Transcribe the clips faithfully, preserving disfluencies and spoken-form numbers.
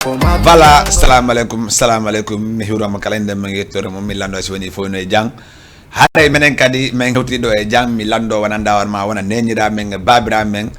Voilà, salamu aleykum, salamu aleykum. Mi hiwrama kala inde mo, yettore mo, mi lando si woni fof no e jang. Hande menen kadi, men hewti ɗo e jang, mi lando wona nda hoore ma, wona neñira men, babira men.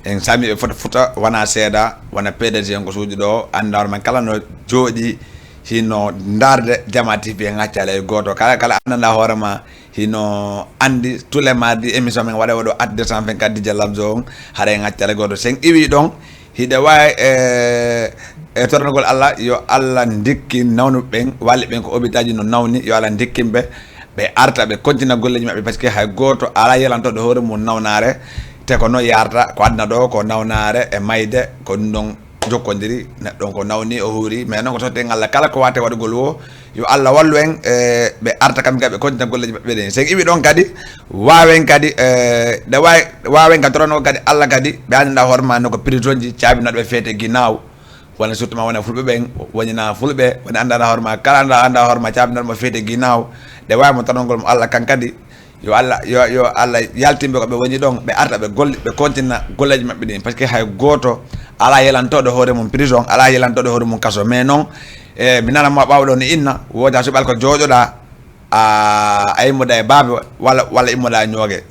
En sami ɓe fota fota, wona seeɗa, wona P D G en ko suuɗi ɗo, anda hoore ma kala no jooɗi, hino ndarde Jama T V en accala e gooto. Kala, kala andanda hoore ma, hino andi tous les mardis émission men waɗa waɗo at deux cent vingt-quatre D J Labzo on, haɗa en accala gooto. Sen iwi ɗon, hiɗe wawi e, e tornogol Allah, yo Allah ndikkin nawnuɓe ɓen, walli ɓen ko hôpital ji no nawni, yo Allah ndikkin ɓe, ɓe arta, ɓe continue golleji maɓɓe, parce que hay gooto ala yelantoɗo hoore mum nawnare, te ko no yarta, ko aduna ɗo, ko nawnare e mayde, ko ɗum ɗon jokkodiri, neɗɗo on ko nawni, o huuri, mais noon ko totten Allah, kala ko wate waɗugol wo, yo Allah wallu en, e, ɓe arta kamɓe kadi, ɓe continue golleji maɓɓe ɗen. Sen iwi ɗon kadi, wawen kadi, e, ɗe wawi, wawen kadi torano kadi Allah kadi, ɓe andinɗa hoore ma no ko prison ji, caabinoɗo ɓe feete ginaaw, wona surtout ma wona fulɓe ɓen, wonina fulɓe, woni andana hoore ma, kala anda, anda hoore ma, caabinoɗo mo feete ginaaw, ɗe wawi mo tornogol mo Allah kan kadi, yo Allah, yo, yo Allah yaltinɓe ko ɓe woni ɗon, ɓe arta, ɓe golle, ɓe continue golleji maɓɓe ɗin, parce que hay gooto ala yelantoɗo hoore mum prison, ala yelantoɗo hoore mum kaso, mais noon, e, mi nana ma ɓawɗo ni inna, woda suɓal ko jooɗoɗa, a, a immoda e baabe, walla, walla immoda e ñooge.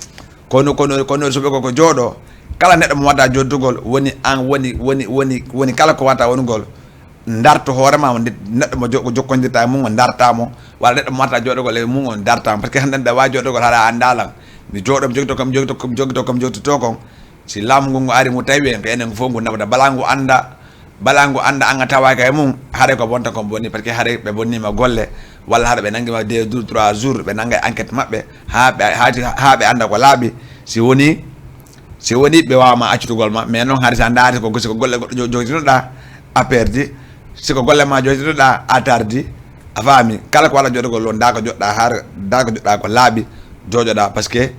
Kono, kono, kono suɓe ko, ko jooɗo, kala neɗɗo mo wata joddugol, woni an, woni, woni, woni, woni kala ko wata wonugol, darto hoore ma, mo ndi-, neɗɗo mo jo-, ko jokkondirta e mum, o darta mo, walla neɗɗo mo wata jooɗogol e mum, o darta mo. Parce que hande nde wawi jooɗogol haɗa anda lan. Mi jooɗo, mi jogito kam, jogito kam, jogito kam, jogito kon. Si laamu ngu, ngu ari, ngu tawi en, ko enen fof ngu naɓata. Bala ngu anda, bala ngu anda, an a tawaka e mum, haɗa ko bonta kon bonni, parce que haɗa ɓe bonnima golle, walla haɗa ɓe nangima deux jours, trois jours, ɓe nanga enquête maɓɓe, ha ɓe, ha, ha ɓe anda ko laaɓi. Si woni, si woni ɓe wawama accitugol ma, mais noon hari sa ndaari ko gosi ko golle goɗɗo jo-, jogitinoɗa, a perdi. Si ko golle ma jogitinoɗa, a tardi. A faami? Kala ko wala jooɗogol ɗon, da ko joɗɗa har, da ko joɗɗa ko laaɓi, jooɗoɗa, parce que,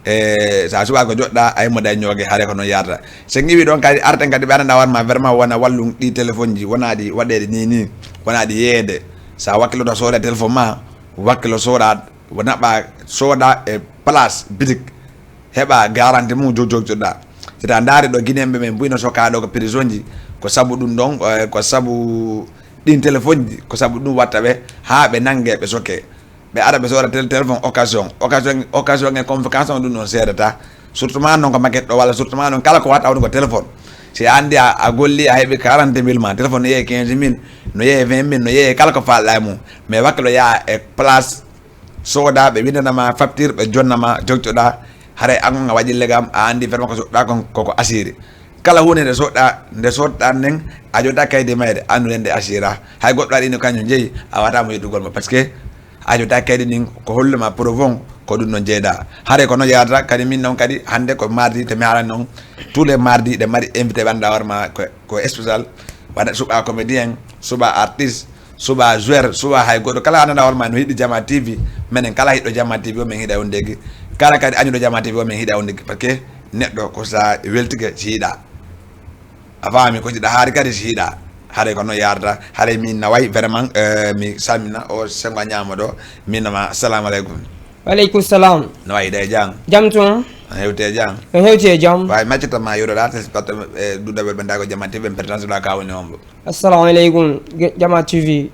e, sa suɓa ko joɗɗa, ay mo day ñooge, hare ko noon yarata. So ngiwi ɗon kadi, arten kadi ɓe ananda hoore ma, vraiment wona wallum ɗi téléphone ji, wona ɗi waɗeede ni ni, wona ɗi yeede. Sa wakkilo to sooda téléphone ma, wakkilo sooda, wona ɓa sooda e place bitik. Heɓa garanti mum jog-, jogtoɗa. Si ta ndaari ɗo Guinéen ɓe men buy no soka ɗo ko prison ji, ko sabu ɗum ɗon, eh, ko sabu ɗin téléphone ji, ko sabu ɗum watta ɓe, haa ɓe nange, ɓe soke. Ɓe ara ɓe soora tel-, téléphone occasion. Occasion, occasion e convocation ɗum ɗon seedata. Surtout ma noon ko maquette ɗo, walla surtout ma noon kala ko watta woni ko téléphone. Si a andi a, a golli, a heɓi quarante mille ma, téléphone no yeeyi quinze mille, no yeeyi vingt mille, no yeeyi kala ko faalɗa e mum. Mais wakkilo yaa e place sooda, ɓe windanama facture, ɓe jonnama jogtoɗa, haray an on a waɗi legam, a andi vraiment ko soɗɗa kon koko asiri. Kala hunde nde soɗɗa, nde soɗɗa nden, a jota kaydi mayde, andu nde asira. Hay goɗɗo ari no kanjum jeeyi, a wata mo yeddugol mo, parce que a jota kaydi ndin ko holluma preuve on, ko ɗum non jeyda. Haray ko non yarata, kadi min non kadi, hande ko mardi, te mi haala non, tous les mardis, ɗe mari invité ɓe anda hoore ma ko, ko spécial, wona suɓa comédien, suɓa artiste, suɓa joueur, suɓa hay goɗɗo. Kala anana hoore ma no yiɗi Jama T V, menen kala yiɗɗo Jama T V o men hiɗa on degi. Kala kadi añuɗo Jama T V o men hiɗa on degi. Parce que neɗɗo ko sa weltike si yiɗa. A faami ko jiɗa haari kadi si yiɗa. Haray ko noon yarata. Haray min naway vraiment, eh, mi salmina o sengo a ñaamo ɗo. Min nama, assalamu aleykum. Waleykum salam. No wayi ɗe jam? Jam tun. A hewti e jam? En hewti e jam. Way maccata ma yoɗoɗa, te si patto, eh, duɗawel ɓe ndago Jama T V, en pertansuɗa ka woni hombo. Assalamu aleykum, ge-, Jama T V.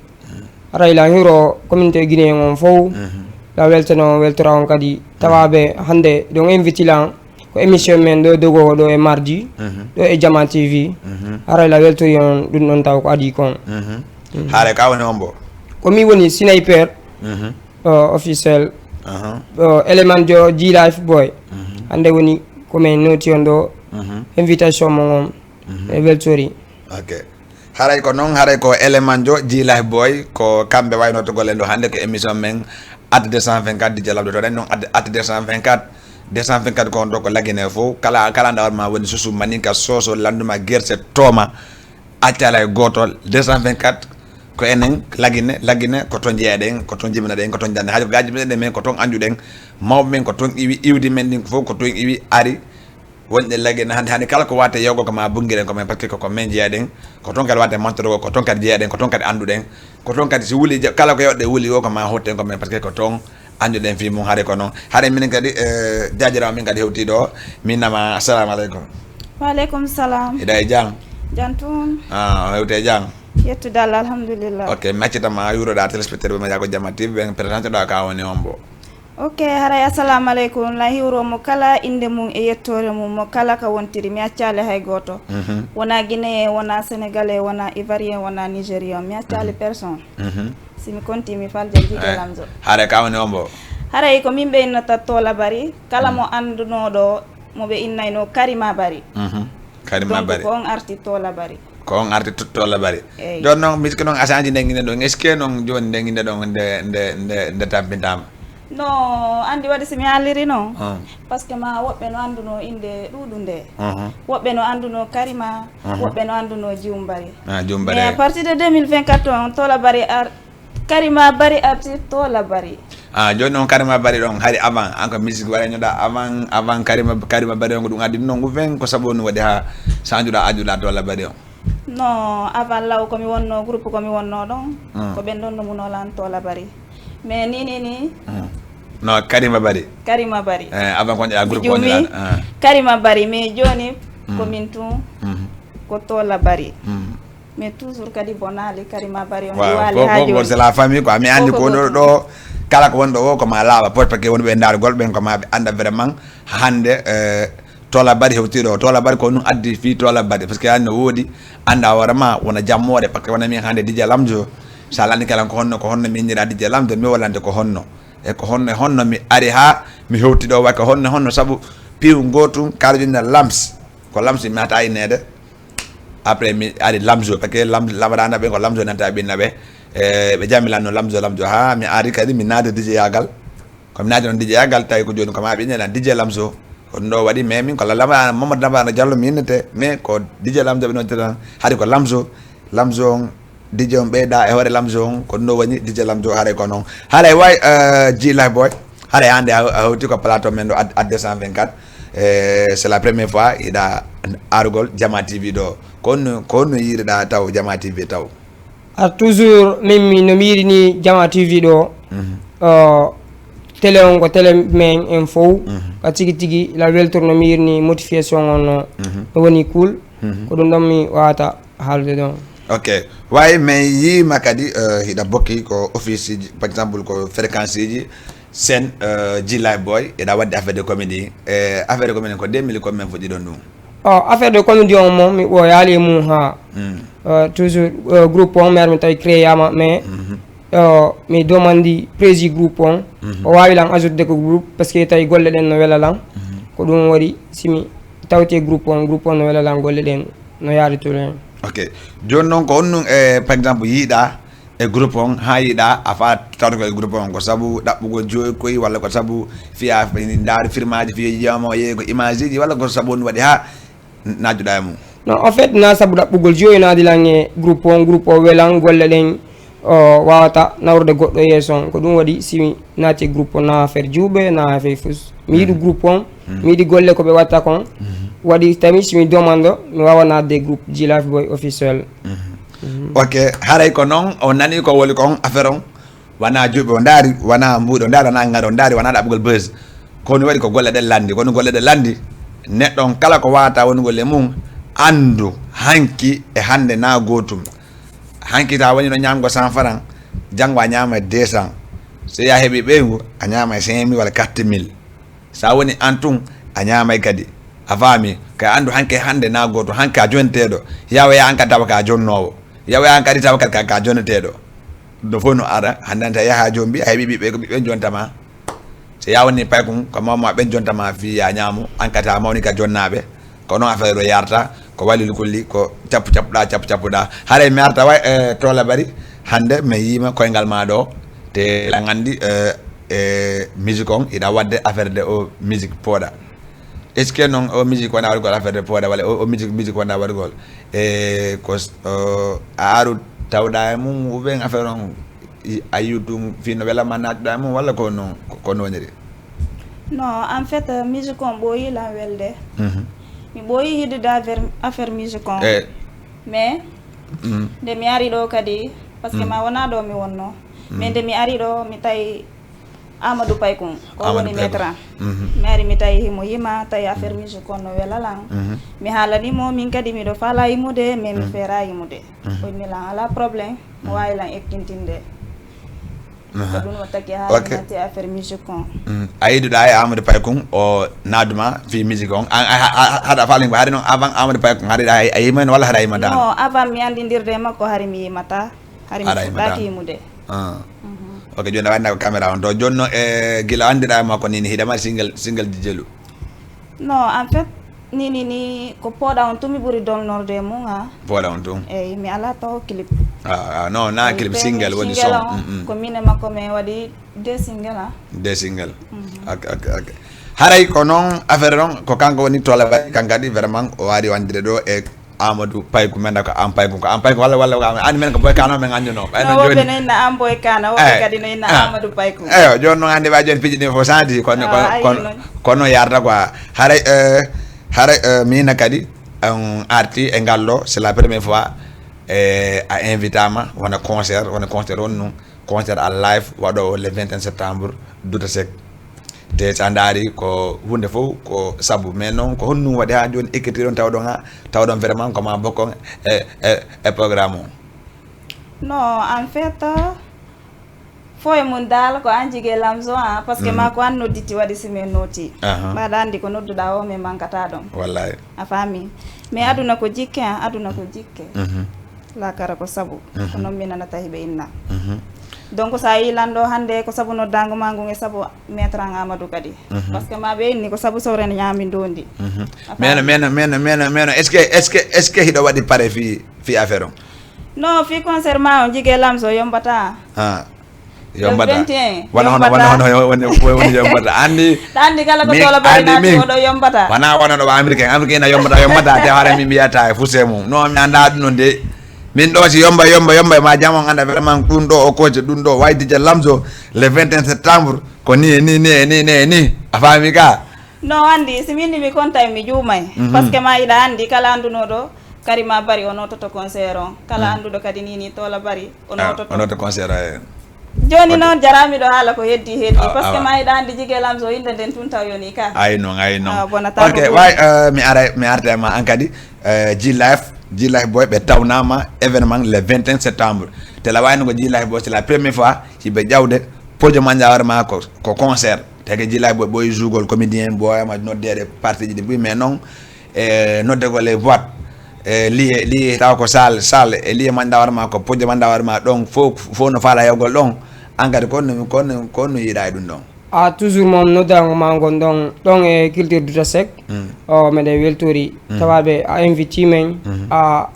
Haray la hiro communauté guinéen on fof, la weltano, weltora on kadi. Tawaɓe hande ɗon invite lan ko émission men ɗo dogo ɗo e mardi, ɗo e Jama T V. Haray la weltori on ɗum ɗon taw ko adi kon. Haray ka woni hombo? Ko mi woni Sniper, o, officiel, o, élément jo G Life Boy. Hande woni ko men noti on ɗo, invitation mon on. E weltori. Ok. Haray ko noon, haray ko élément jo, G Life Boy, ko kamɓe waynoto golle ɗo hannde ko émission men At deux cent vingt-quatre, D J Labdo. To ɗen noon At, At deux cent vingt-quatre, deux cent vingt-quatre ko on ɗo ko Lagine fof. Kala, kala ndawar ma woni susu, maninka, soso, landuma, gerse, tooma. Accala e gootol, deux cent vingt-quatre ko enen Lagine, Lagine ko toon jeyaɗen, ko toon jibinaɗen, ko toon jande. Haaju ko gaji men, men ko toon anjuɗen, mawɓe men ko toon iwi, iwdi men ndin fof ko toon iwi, ari. Wonde Lagine hannde, hannde kala ko wate yewgo ko ma bungiren ko men, parce que ko, ko men jeyaɗen, ko toon kadi wate mantorgo, ko toon kadi jeyaɗen, ko toon kadi annduɗen, ko toon kadi si wuli je-, kala ko yewɗe wuli o ko ma hotten ko men, parce que ko toon annduɗen fii mum. Haray ko noon. Haray minen kadi, eh, jaajiraawo min kadi hewtii ɗo, min nama, assalamu aleykum. Wa aleykum salam. Hiɗa e jam? Jam tun. Ah, hewti e jam? Yettude Allah, alhamdulillah. Ok, mi accitama yuuroɗa téléspectateur ɓe Média ko Jama T V ɓen, présenté ɗa ka woni on bo. Ok, haray assalamu aleykum. La hiwro mo kala innde mum e yettoore mum, mo kala ka wontiri. Mi accaali hay gooto. Mhm. Wona Guinéen, wona Sénégalais, wona Ivoirien, wona Nigérian. Mi accaali personne. Mhm. Si mi konti, mi falja jiiɗe Lamzo. Haray ka woni on bo. Haray ko min ɓe innata Tola Bari. Kala mo anndunoɗo mo ɓe innayno Karima Bari. Mhm. Karima Bari. Donc ko on arti Tola Bari. Ko on arti to-, Tola Bari. Eyyi. Jooni noon, miski noon, a change nden innde ɗon. Est-ce que noon jooni nden innde ɗon nde, nde, nde, nde tampintaama? No, anndi waɗi si mi haaliri noon. Hmm. Parce que ma woɓɓe no annduno innde ɗuuɗunde. Mhm. Woɓɓe no annduno Karima, mhm, woɓɓe no annduno Jiwmbari. Ah, Jiwmbari. Mais à partir de deux mille vingt-quatre on, Tola Bari ar-, Karima Bari arti Tola Bari. Ah, jooni noon Karima Bari ɗon, hari avant, an ko musique waɗaynoɗa avant, avant Karima, Karima Bari on, ko ɗum addi ɗum noon, ou bien ko sabu on waɗi ha change-ɗa, adduɗa Tola Bari on? Non, avant law ko mi wonno, groupe ko mi wonno ɗon, hmm, ko ɓen ɗon no munoo lan Tola Bari. Mais ni, ni, ni. Hmm. No, Karima Bari. Karima Bari. Eh, avant ko wonɗa groupe ko wonɗa, ah. Karima Bari, mais jooni ko, hmm, min tun, hmm, ko Tola Bari. Hmm. Mais toujours kadi bonaali Karima Bari on. Waaw, ɗi waali fof, ha fof jooni. Fof c'est la famille quoi. Mi anndi ko ɗo, ɗo kala ko wonɗo o ko ma laaɓa, parce que wonɓe e ndaargol ɓen ko ma ɓe annda vraiment hannde, eh, Tola Bari hewti ɗo. Tola Bari ko ɗum addi fii Tola Bari, parce que hannde no woodi annda hoore ma wona jammoore, parce que wona min hannde D J Lamzo. Sa lanni kala ko honno, ko honno mi innira D J Lamzo, mi wallante ko honno. E ko honno, e honno mi ari ha mi hewti ɗo, wa ko honno, honno sabu piiw ngootum kala jonna Lams. Ko Lams mi nata inneede. Après mi ari Lamzo, parce que Lam-, Lamrana ɓe ko Lamzo nanta ɓinna ɓe. E, ɓe jami lanno Lamzo, Lamzo. Ha mi ari kadi mi naade D J yagal. Ko mi naade noon D J yagal, tawi ko jooni ko ma ɓinne lan D J Lamzo. Ko ɗum ɗo waɗi, mais min ko la-, Lamrana, Mamadou Lamrana Diallo mi innete, mais ko D J Lamzo ɓe noddata tan. Hari ko Lamzo, Lamzo on, D J on ɓeyda e hoore Lamzo on, ko ɗum ɗo woni D J Lamzo haray ko noon. Haray way, eh, G Life Boy, haray hannde a, a hewti ko plateau men ɗo ad-, ad deux cent vingt-quatre. Eh, c'est la première fois hiɗa arugol Jama T V ɗo. Ko honno, ko honno yiiruɗa taw Jama T V taw? Ah, toujours, min mi, no mi yiɗi ni Jama T V ɗo. Mhm. Oh, télé on ko télé men en fow. Mhm. Ka tigi tigi, la weltor no mi yiɗi ni motivation on no, mhm, no woni cool. Mhm. Ko ɗum ɗon mi wawata haalde ɗon. Ok. Way, mi yiima kadi, eh, hiɗa bokki ko office ji, par exemple, ko fréquence ji, sen, eh, G Life Boy, hiɗa wadde affaire de comédie. Eh, affaire de comédie ko deux mille combien fuɗɗiɗon ɗum? Oh, affaire de comédie on moom, mi ɓooyaali e mum ha. Mm. Eh, toujours, eh, groupe on, mi ar mi tawi créé yaama, mais, mhm, eh, mi demandi prési groupe on. Mhm. O waawi lan ajouté ko groupe, parce que tawi golle ɗen no wela lan. Mhm. Ko ɗum waɗi, si mi tawti e groupe on, groupe on no wela lan golle ɗen. No yaari tule. Ok. Jooni noon ko honɗum, e, par exemple, yiiɗa e groupe on, haa yiiɗa a faa tawde ko e groupe on? Ko sabu ɗaɓɓugol joyi koy, walla ko sabu fiya ndaari filmaaji, fiya yiyama o yeeyi ko image ji, walla ko sabu honɗum waɗi haa naatduɗa e mum? Non, en fait, na sabu ɗaɓɓugol joyi naadi lan e groupe on, groupe o welan, golle ɗen o waawata nawrude goɗɗo yeeso on. Ko ɗum waɗi si mi naati e groupe on, na affaire juuɓe, na affaire fus. Mi yiɗi groupe on, mi yiɗi golle ko ɓe watta kon. Waɗi tamit si mi demande, mi waawa naatde e groupe G Life Boy Officiel. Ok, haray ko noon, o nani ko woni kon affaire on. Wona juuɓe o ndaari, wona mbuuɗi o ndaari, wona ŋari o ndaari, wona ɗaɓɓugol buzz. Ko ɗum waɗi ko golle ɗen lanndi, ko ɗum golle ɗen lanndi. Neɗɗo on kala ko waawata wonugol e mum, anndu hanki e hannde na gootum. Hanki ta woni no ñaamgo cent francs, janngo a ñaama deux cents. So a heɓi ɓeyngu, a ñaama cinq mille walla quatre mille. So a woni an tun, a ñaamay kadi. A faami? Kay anndu hanki e hannde na gootum, hanki a jonteeɗo. Yawoya an ka tawa ka jonnoowo. Yawoya an kadi tawa kadi ka, ka jonneteeɗo. Ɗum fof no ara, hannde an ta yaha jombi, a heɓi ɓiɓɓe, ko ɓiɓɓe jonta ma. So yawni paykun, ko mawma ɓen jonta ma fii ya ñaamu, an kadi a mawni ka jonnaaɓe. Ko noon affaire o yarta, ko walil kulli, ko cappu cappuɗa, cappu cappuɗa. Haray mi arta way, eh, Tola Bari, hannde mi yiima koyngal ma ɗo, te lan anndi, eh, eh, musique on, hiɗa waɗde affaire de o musique pooɗa. Est-ce que noon o musique wona waɗugol affaire de pooɗa, walla o, o musique, musique wona waɗugol? E ko s-, o, a aru tawɗa e mum, ou bien affaire on, i-, a yi'u ɗum fii no wela ma naatɗa e mum, walla ko no, ko, ko no woniri? Non, en fait, musique on ɓooyi lan welde. Mhm. Mi ɓooyi yiɗude affaire, affaire musique on. Eh. Mais, mhm, nde mi ari ɗo kadi, parce que, mhm, ma wona ɗo mi wonno. Mhm. Mais nde mi ari ɗo, mi tawi Amadou Paykun, ko Amadou woni Paykun. Maître am. Mhm. Mi ari mi tawi himo yima, tawi affaire, mhm, musique on no wela lan. Mhm. Mi haalani mo, min kadi miɗo faala yimude, mais mi, mhm, feera yimude. O inni lan alaa problème, mo waawi lan ekkintinde. Ko ɗum o taki haa natti affaire musique on. A yiɗuɗaa e Amadou Paykun o naaduma fii musique on? Haɗa faalin ko hari noon avant Amadou Paykun hari a yimaino walla haɗa yimata? Non, avant mi anndindirde e makko hari mi yimata. Hari mi fuɗɗaaki yimude. Ok, jooni a waɗna ko caméra on to. Jooni noon e gila anndiɗaa e makko ni, ni hiɗa mari single, single ji jelu? Non, en fait, ni, ni, ni, ko pooɗa on tun mi ɓuri dolnorde e mum, ha. Pooɗa on tun? Eyi, mi alaa taw clip. Ah, ah, non, na clip, single woni son. Ko min e makko mi waɗi deux single, ha. Deux single. Ok, ok, ok. Haray ko noon affaire noon, ko kanko woni Tola Bari, kan kadi vraiment o waari wandire ɗo e Amadou Payku, men ko an Payku, ko an Payku, walla, walla ko an, an men ko Boy Kano men annduno. Ɓay no non, woɓɓe joni no inna an Boy Kano, woɓɓe kadi no inna Amadou Payku. Eyo, jooni noon hannde ɓay jooni piiji ɗin fof sandi, kono, kono, kono yarata quoi. Haray, eh, haray, eh, mina kadi, on arti e ngal ɗo, c'est la première fois, eh, a invitama, wona concert, wona concert on non. Concert en live waɗoowo le vingt et un septembre, Douta Seck. Te so a ndaari ko huunde fof ko sabu, mais noon ko honɗum waɗi haa jooni ekkitiiɗon tawɗon haa, tawɗon vraiment ko ma bokkon e, e, e programme o? Non, en fait, fof e mum daal ko an jigi e lamso an, parce que ma ko an nodditi waɗi si min nooti. Mbaɗa anndi ko nodduɗaa o min mankata ɗon. Wallahi. A faami? Mais aduna ko jikke, an, aduna ko jikke. Laakara ko sabu. Ko noon mi nanata hiɓe inna. Donc so a yii lan ɗo hannde ko sabu noddaango ma ngun e sabu maître an Amadou kadi. Parce que ma ɓe inni ko sabu sowre ne ñaami ndondi. Meno, meno, meno, meno, meno, est-ce que, est-ce que, est-ce que hiɗo waɗi pare fii, fii affaire on? Non, fii concert ma on jigi e lamso yombata. Yombata. Wona hono, wona hono woni, woni yombata. Anndi, anndi kala ko min, Tola Bari anndi naati min. Oɗo yombata. Wona wona ɗo ba américain, américain na yombata, yombata, te haare min mbiyata e fuse mum. Non, mi annda ɗum non de. Min ɗo si yomba, yomba, yomba, ma jam on annda vraiment ɗum ɗo o koce, ɗum ɗo waydije lamso le vingt et un septembre. Ko ni, ni, ni, ni, ni, ni. A faami ka? Non, anndi, si min ni mi konta e mi juumay. Parce que ma iɗa anndi kala anndunoɗo Karima Bari o nototo concert on. Kala annduɗo kadi ni, ni Tola Bari o nototo. O nototo concert o, eh. Jooni noon, jaraami ɗo haala ko heddi, heddi. Parce que ma eɗa anndi jigi e lamso innde nden tun taw yoni ka. Ay noon, ay noon. Ah, bonata. Ok, way, eh, mi ara, mi arta e ma an kadi, eh, G Life, G Life Boy, ɓe tawnama événement le vingt et un septembre. Te la wayno ko G Life Boy, c'est la première fois si ɓe ƴawde Pojo Manjawar ma ko, ko concert. Te ke G Life Boy, ɓooyi jougol comédien, ɓooyama noddeede partie ji ɗi ɓuy, mais noon, e noddegol e boîte, e liye, liye taw ko salle, salle, e liye manɗa hoore ma, ko pojje manɗa hoore ma ɗon, fof, fof no faala yawgol ɗon. An kadi ko no, ko no, ko no yiɗa e ɗum ɗon? A toujours moom noddaango ma ngon ɗon, ɗon e culture Douta Seck. O, meɗen weltori. Tawaɓe a invite men, a,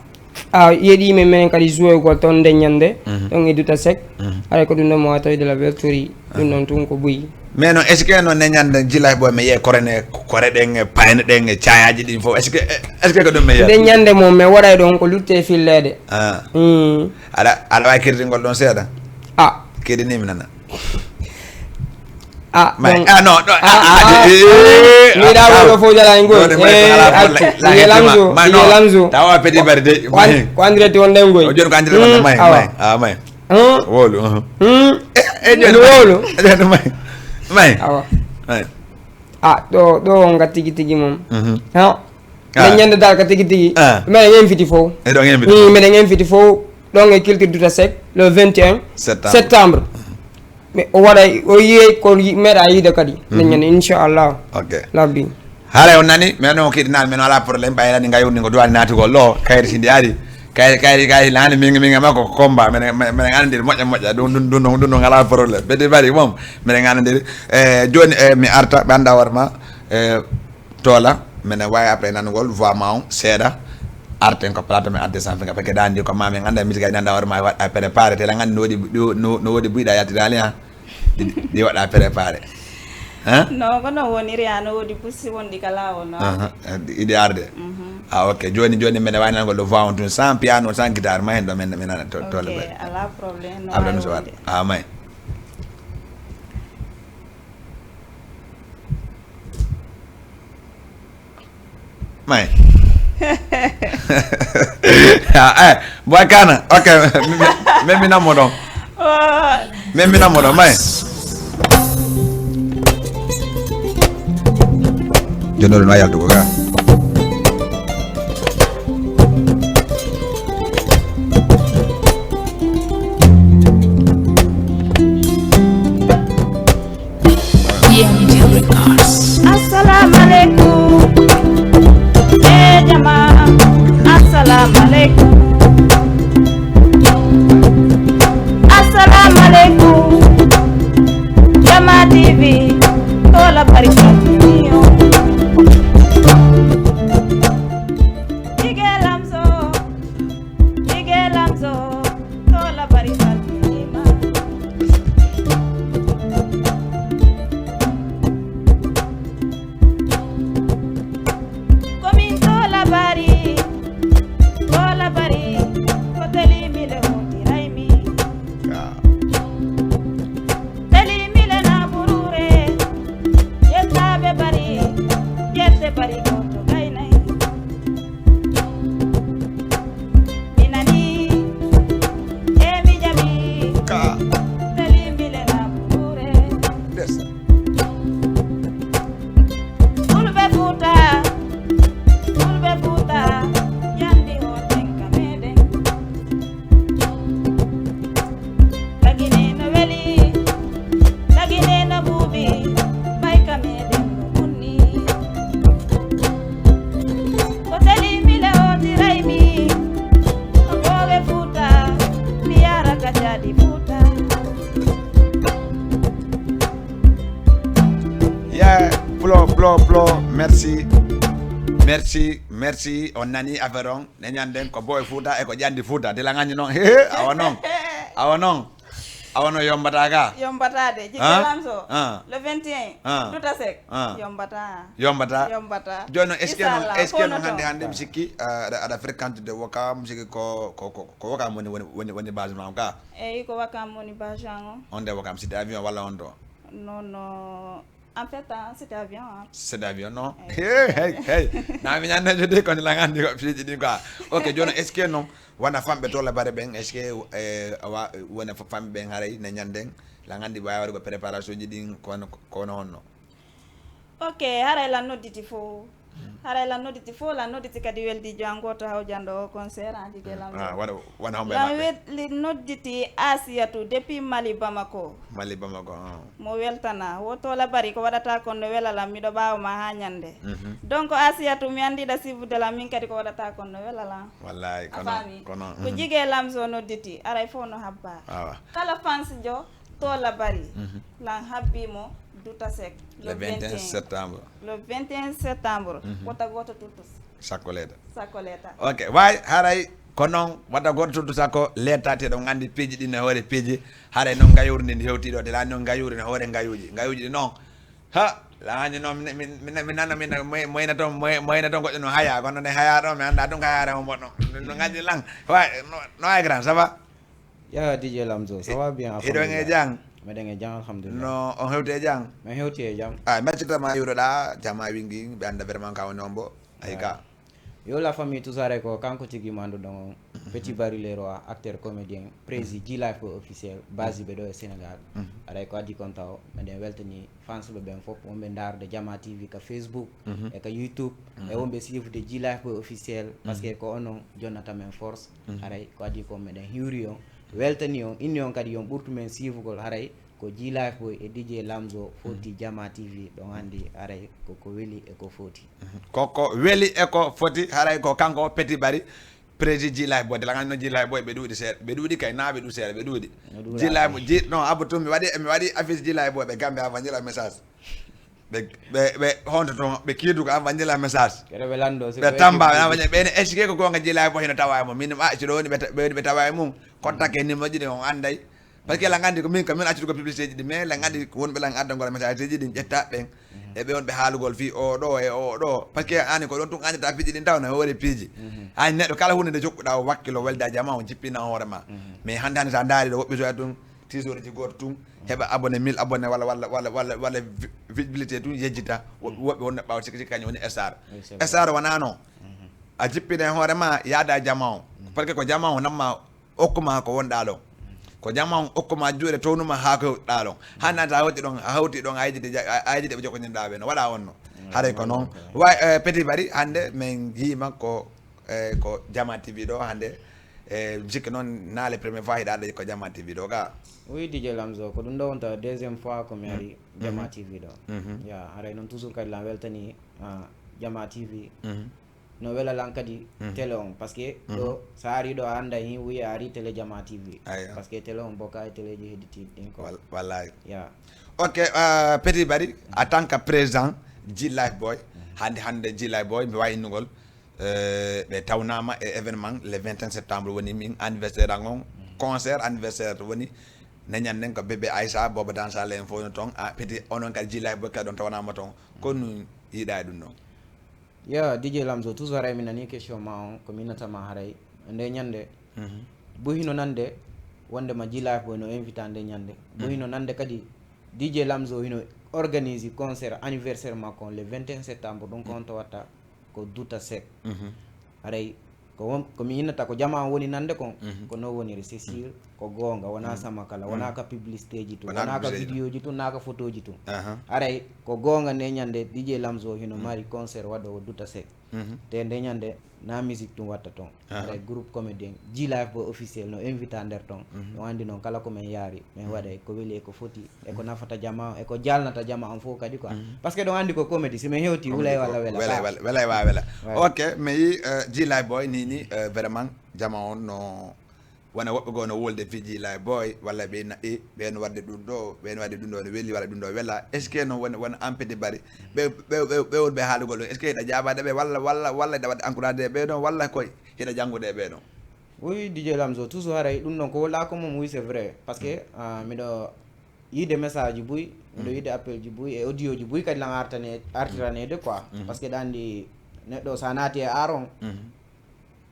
a yeɗi men, menen kadi jouegol ton nden ñande, ɗon e Douta Seck. Haray ko ɗum ɗon mo wawi tawde la weltori. Ɗum noon tun ko buy. Mais non, est-ce que non, ne ñande jilay ɓoy mi yiye korene, kore ɗen e payne ɗen e cayaji ɗin fof? Est-ce que, est-ce que ko ɗum mi yiya? Nde ñande mo mi waɗay ɗon ko lutte e filleede. Ah. Mm. Aɗa, aɗa wawi kirtingol ɗon seeɗa? Ah. Keɗini mi nana. Ah, may, donc, ah, non, non, ah, ah, ah, eh, eh, mi ah, ɗa ah, ɗo fof jala en goy. Joni may ko eh, ala accu, fof la, la, iye lamso, ma, iye non, lamso. Tawa petit bari de. Ko an-, ko andirete on ɗen goy. O joni ko andirete on, mm, may, awa. May, ah, may. Hum? Wowlu, hum. Hum? Eh, eh, joni wowlu? Joni may. May. Awa. May. Ah, ɗo, ɗo on ngat tigi tigi mum. Mhm. Ha? Ah. Nde ñande dal ka tigi tigi. Ah. Meɗen inviti fof. Eɗon inviti fof. Meɗen inviti fof. Ɗon e culture Douta Seck, le vingt et un septembre. Septembre. Mhm. Mais o waɗa, o yiyey ko yi-, meɗa yiide kadi. Mhm. Nde ñande, inchallah. Ok. Labbi. Haray on nani, mais non, kiɗi nani, mais non, ala problème, ɓay nani, ngayon ni ko duwani naatugol ɗo, kayri si ndi ari, kayri, kayri, kayri, nani, mingi, mingi, makko, ko combat, menen, menen, menen anndiri moƴƴa, moƴƴa, ɗum, ɗum, ɗum, ɗum, ɗum, ala problème, ɓe debari, mom, menen anndiri, eh, joni, eh, mi arta, ɓe annda hoore ma, eh, Tola, menen wawi après nanugol voix ma on, seeɗa, arten ko plateau, men adde sans finga, parce que ɗa anndi ko ma, men annda musique, aɗa annda hoore ma, waɗa préparé, te la anndi no woodi, no, no woodi buyɗa yattiraali, ha. Ɗi, ɗi waɗa préparé. Hein? Non, ko no woniri, ano woodi pusi wonɗi ka laawol, no? Aha, iɗi arde. Mhm. Ah, ok. Joni, joni, mbeɗa wawi nanugol ɗo voix on tun, sans piano, sans guitare, ma hen ɗo, men, men nana to, to. Ok, le ala problème, no après, wawi no so waɗ-, wonde. Ah, may. May. Ah, eh, Boy Kana. Ok, mi, mi, mi, mi nammo ɗon. Oh. Mi, mi nammo ɗon, may. Jooni oɗon wawi yaltugo ga. Oplo, merci. Merci, merci. On nani affaire on. Ne ñanden ko boy Fuuta e ko ƴandi Fuuta. Dila ngañi non. He, he, awa non. Awa non. Awa non yombata ka. Yombata de. Jike Lamso. Ah. Le vingt et un. Ah. Duta sec. Ah. Yombata. Yombata. Yombata. Jono, est-ce que non, est-ce que non hande hande mi sikki, ah, aɗa, aɗa fréquente de Wakam, mi sikki ko, ko, ko, ko Wakam woni, woni, woni, woni base ma ka. Eyi, ko Wakam woni base an o. On de Wakam, c'était avion walla on do? Non, non. En fait, ah, c'était avion. Ah. C'est avion, non? Hey, hey, hey. Na mi ñande jode ko la ngandi ko fiji din quoi. Ok, jono, est-ce que non? Wana famɓe to la bare ben, est-ce que eh, awa wana famɓe ben haray ne ñanden la ngandi ba wari ko préparation ji din ko ko non non. Ok, haray la nodditi fo. Haray la nodditi fo, la nodditi kadi weldi jangoto hawjando o concert an jike lam. Ah, wada wana hombe la mabbe. Weldi nodditi Asiyatu depuis Mali Bamako. Mali Bamako. Ah. Mo weltana woto labari ko waɗata kon no wela lam miɗo ɓaawo ma ha ñande. Mhm. Donc Asiyatu mi andiɗa sivudde lam min kadi ko waɗata kon no wela lam. Wallahi kono kono ko mhm. Jige lam so nodditi aray fof no habba. Awa. Kala fans jo to labari mhm. Lan habbi mo duta sec. Le vingt et un septembre. Le vingt et un septembre. Mhm. Wota goto tuttus. Sakko leeta. Sakko leeta. Ok, way haray ko noon wata gooto tuddu sakko leetateɗo nganndi piiji ɗi ne hoore piiji haray noon ngayuuri ndi ndi hewtii ɗo tela noon ngayuuri ne hoore ngayuuji ngayuuji ɗi noon ha lahaani noon mi nana mi moyna toon moyna toon goɗɗo no haya kono ne haya ɗo mi annda ɗum ka yaare mo moɗɗo no nganndi lan way no ay grand ça va ya dj lamzo ça va bien hiɗon e jang meɗen e jang alhamdulillah no on hewti e jang min hewti e jang a maccitama yuroɗa jama wingi ɓe annda vraiment ka woni on bo ay ka Yo la famille Toussaint ko kanko tigi manduɗon on. Petit Barry le roi acteur comédien prési G Life Boy officiel basiɓe ɗo e Sénégal. Aray ko addi kon taw meɗen weltani fansɓe ɓen fof wonɓe ndarude Jama T V ka Facebook e ka YouTube e wonɓe suivre G Life Boy officiel parce que ko onon jonnata men force. Aray ko addi kon meɗen hiwri on weltani on inni on kadi yon ɓurtu men suivugol haray ko G Life Boy e D J Lamzo foti Jama T V ɗon andi aray koko weli e ko foti. Koko weli e ko foti haray ko kanko Petit Barry prési G Life Boy de la ngano G Life Boy ɓe ɗuuɗi seeɗa ɓe ɗuuɗi kay na ɓe ɗu seeɗa ɓe ɗuuɗi G Life Boy no abbo tun mi waɗi mi waɗi affiche G Life Boy ɓe gambe avant jila message ɓe ɓe ɓe honto to ɓe kiidu ko avant jila message ɓe tamba ɓe avant ɓe ne exige ko gonga G Life Boy hino tawa e mum min a siɗo woni ɓe woni ɓe tawa e mum contact e numéro ji ɗi on anday parce que la ngandi ko min ko min accude ko publicité ji ɗi mais la ngandi ko wonɓe lan addangol message ji ɗin ƴetta ɓen e ɓe wonɓe haalugol fii o ɗo e o ɗo parce que ani ko ɗon tun andata piiji ɗin taw no hoore piiji ani neɗɗo kala hunde nde jokkuɗa o wakkilo welde a jama o jippina hoore ma mais hande hande sa ndaari ɗo woɓɓe soya tun tisoriji goto tun heɓa abonné mille abonné walla walla walla walla walla visibilité tun yejjita woɓɓe woɓɓe wonno ɓawa sikki sikki kañum woni star star wonano a jippina e hoore ma yaada jama o parce que ko jama o namma okkuma ko wonɗa ɗon ko jama on okkuma juuɗe townuma ha ko ɗa ɗon hannata a hewti ɗon a hewti ɗon a yejjiti a yejjiti ɓe jokkoñinɗa ɓe no waɗa on no haray ko noon wa petit bari hannde min yiima ko e ko jama tv ɗo hannde e jikka noon naale première fois hiɗa ɗo ko jama tv ɗo ga oui dj lamzo ko ɗum ɗo wonta deuxième fois ko mi ari jama tv ɗo ya haray noon toujours kadi lan weltani jama tv no wela lan kadi télé on parce que ɗo so ari ɗo a anda hin wiya ari télé jama tv parce que télé on boka e téléji hedditiɗi ɗin ko wallahi ya ok euh, petit bari en tant que président g life boy hande hande g life boy mi wawi innugol euh, ɓe tawnama e événement le vingt et un septembre woni min anniversaire an on concert anniversaire woni neñan nen ko bébé aissa boba dansale en fof no toon a petit onon kadi g life boy kadi on tawnama toon kono yiɗa e ɗum ɗon Yo, D J Lamzo, toujours haray mi nani question ma on, ko mi natama haray nde ñande. Bo hino nande wonde ma G Life Boy no invita nde ñande. Bo hino nande kadi D J Lamzo hino organise concert anniversaire makko on le vingt et un septembre, ɗum ko on to watta ko Duta Seck. Haray ko won ko mi innata ko jama on woni nande kon ko non woniri c'est sûr ko goonga wona sama kala wona ka publicité ji tun wona ka vidéo ji tun na ka photo ji tun aray ko goonga nde ñande dj lamzo hino mari concert waɗowo duta sec te nde ñande na musique tun watta ton aray groupe comédien g life boy officiel no invita nder ton no andi noon kala ko men yaari men waɗay ko weli e ko foti e ko nafata jama on e ko jalnata jama on fof kadi quoi parce que ɗon andi ko comédie si min hewti wulay walla wela wela wela wela wela ok mi yi g life boy ni ni vraiment jama on no Wona woɓɓe goo no wolde fiji lay boy, walla ɓe naɗɗi, ɓe no waɗde ɗum ɗo, ɓe no waɗde ɗum ɗo no weli, walla ɗum ɗo wela. Est-ce que noon wona, wona ampede bari? Ɓe, ɓe, ɓe, ɓe wonɓe haalugol ɗum, est-ce que hiɗa jaabaade ɓe, walla, walla, walla hiɗa waɗde encouragé ɓe ɗon, walla koye hiɗa janngude e ɓe ɗon? Oui, D J Lamzo, toujours haray ɗum ɗon ko wolɗaa ko mum, oui, c'est vrai. Parce que, ah, miɗo yiide message ji buy, miɗo yiide appel ji buy, e audio ji buy kadi lan artane, artiraneede quoi. Parce que ɗa anndi neɗɗo so a naati e art on,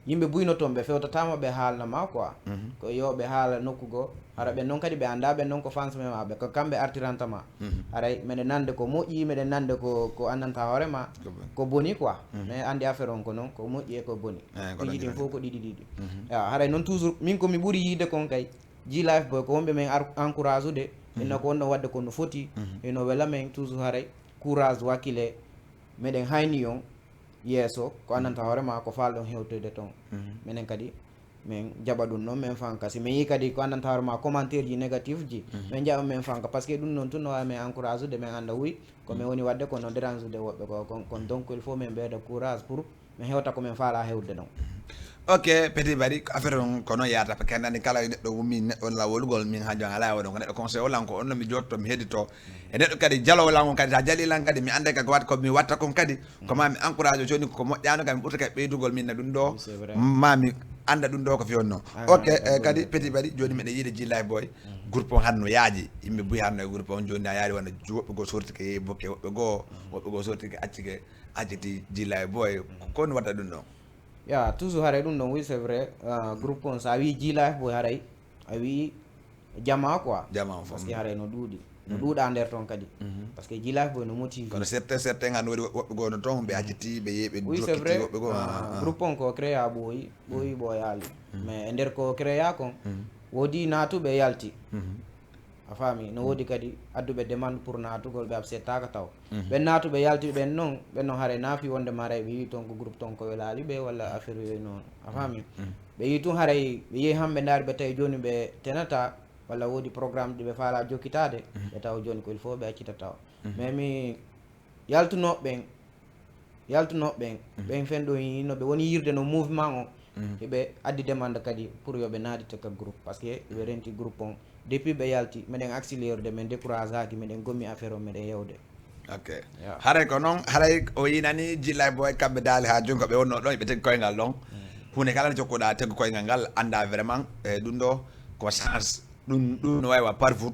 yimɓe buy no toon ɓe fewtataama, ɓe haalna ma quoi. Ko yo ɓe haala nokku goo, hara ɓen noon kadi ɓe anndaa, ɓen noon ko fans men maɓɓe, ko kamɓe artiranta ma. Haray meɗen nande ko moƴƴi, meɗen nande ko, ko annanta hoore ma, ko boni quoi. Mais anndi affaire on ko noon, ko moƴƴi e ko boni. Ko ɗiɗi ɗin fof ko ɗiɗi ɗiɗi. Ya, haray noon toujours, min ko mi ɓuri yiide kon kay, G Life Boy, ko wonɓe men ar-, encourage ude, inno ko wonɗon waɗde ko no foti, ino wela men toujours haray, courage, wakkile, meɗen hayni on yeeso, ko annanta hoore ma, ko faalɗon hewtoyde toon. Minen kadi, min jaɓa ɗum noon, min fanka. Si min yii kadi ko annanta hoore ma, commentaire ji négatif ji, min jaɓa min fanka. Parce que ɗum noon tun no waawi min encourage ude, min annda wuy, ko min woni waɗde ko no dérange ude woɓɓe ko, kon, kon donc il faut min ɓeyda courage pour mi hewta ko min faala hewde ɗon. Ok, Petit Bari, ko affaire on ko noon yaata, parce que anndi kala neɗɗo wummi neɗɗo wona wolugol, min hanjo alaa e waɗon ko neɗɗo conseil o lan ko on no mi jotto, mi heddito. E neɗɗo kadi jalo lan on kadi, sa jali lan kadi, mi annda ka ko wat-, ko mi watta kon kadi, ko ma mi encourage jooni ko moƴƴaano kam, mi ɓurta kadi ɓeydugol min na ɗum ɗo, ma mi annda ɗum ɗo ko fiyon noon. Ok, eh, kadi Petit Bari, jooni miɗen yiide G Life Boy, groupe on hannde no yaaji, yimɓe buy hannde e groupe on, jooni a yaari wona woɓɓe goo sorti ke yehi bokke, woɓɓe goo, woɓɓe goo sorti ke acci ke, Ajiti G-Life Boy, ko woni watta ɗum ɗon? Ya, toujours haray ɗum ɗon, oui, c'est vrai. Ah, groupe on, so a wii G-Life Boy, haray a wii jamaa quoi. Jamaa on fof. Parce que haray no ɗuuɗi. No ɗuuɗa nder toon kadi. Parce que G-Life Boy no motivé. Kono certains, certains an woodi woɓɓe goo no toon, ɓe acciti, ɓe yehi, ɓe jokkiti woɓɓe goo. Ah, groupe on ko créa ɓooyi, ɓooyi ɓooyaali. Mais e nder ko créa kon, woodi naatuɓe yalti. A faami? No woodi kadi adduɓe demande pour naatugol, ɓe acceptaaka taw. Ɓen naatuɓe yalti ɓen non, ɓen non haray naafi wonde ma haray ɓe yii toon ko groupe toon ko welaali ɓe walla affaire yooyu noon. A faami? Ɓe yii tun haray, ɓe yehi han ɓe ndaari ɓe tawi jooni ɓe tenata walla woodi programme ɗi ɓe faala jokkitaade, ɓe tawa jooni ko il faut ɓe accita taw. Mais mi yaltunooɓe ɓen, yaltunooɓe ɓen, ɓen fen ɗo no ɓe woni yirde no mouvement on, hiɓe addi demande kadi pour yo ɓe naadite ka groupe, parce que ɓe renti groupe on. Depuis ɓe yalti, meɗen accéléré de, min découragé aaki, meɗen gommi affaire on, meɗen yewde. Ok. Ya. Haray ko noon, haray o yinani G-Life Boy, kamɓe daali haa jooni ko ɓe wonno ɗon, ɓe tegi koyngal ɗon. Huunde kala nde jokkuɗa tegu koyngal ngal, annda vraiment, eh, ɗum ɗo ko chance. Ɗum, ɗum no wawi wa parfois.